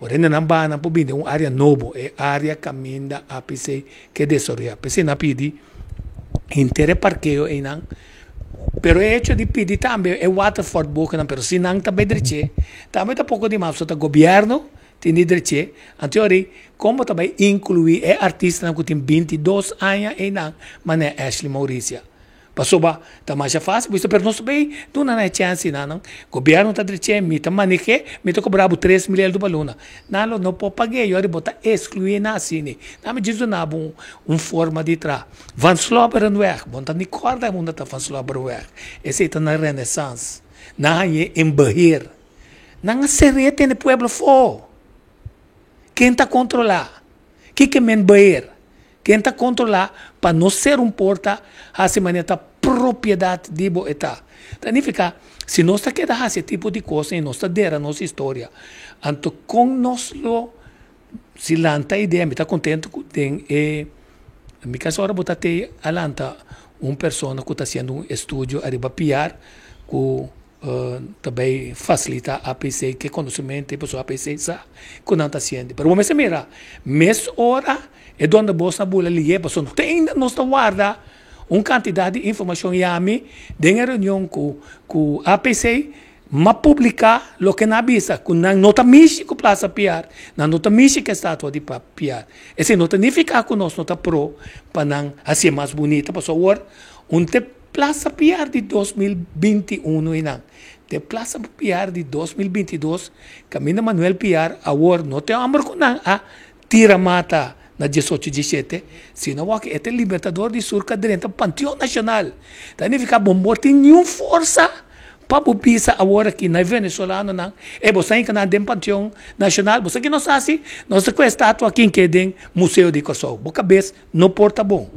Ora nan ba nan por bini un área nobo, e área kaminda APC ke desaroyá. P'esei nan a pidi henter e parkeo einan. Pero e hecho di pidi tambe e Waterfort bokenan, pero si nan ta bai dreché, tambe ta poko di mas, pasobra ta gobièrnu tin di dreché. Anto ora ei, kon bo ta bai inkluí e artistanan ku tin 22 aña einan, manera Ashley Mauricia? Pasobra ta masha fácil bisa, pero nos ta bay duna nan e chance nan nan. Gobierno ta dreché, mi ta manehé, mi ta cobra bo 3000 eldo pa luna. Nan lo no por pagué, yori bo ta excluí nan asina. Nan mi djis duna bo un forma di traha. Van Slobberenweg, bo no ta ni corda unda ta Van Slobberenweg. Esey ta na Renaissance. Nan hañ'é en beheer. Nan a ser'é tene pueblo afó. Ken ta controlá? Kiko men beheer? Ken ta kontrolá pa no ser un porta hasi manera ta propiedat di bo e ta? Ta nifiká, si nos ta keda hasi e tipo di kosnan i nos ta dera nos historia, anto kon nos lo si lanta idea? Mi ta kontentu ku den e mi kas ora bo ta tei a lanta un persona ku ta hasiendo un estudio ariba piar ku ta bay facilita APC ke conocimento y pasobra APC sa cu nan ta haciendo. Pero bo mester mira, mes ora e donde bos a bula liye pasobra te ainda nos ta warda un cantidad di informacion y ami den e reunion cu cu APC m'a publica loke nan a bisa cu nan no ta mishi cu Plaza Piar, nan no ta mishi cu e statua di Piar. Esey no ta nifica cu nos no ta pro pa nan haci'e mas bunita pasobra awor un te. Plaza Piar di 2021 einan. Te Plaza Piar di 2022, kaminda Manuel Piar awor no ta e hòmber ku nan a tira mata na 18 17, sino awor e ta e libertador di sur ku a drenta Panteon Nashonal. Ta nifiká bo no tin niun forsa pa bo bisa awor aki na e venezolanonan, e bo sa hinka nan den Panteon Nashonal, bo sa ki nos hasi? Nos ta ku e estatua aki den Museo di Kòrsou. Bo kabes no por ta bon.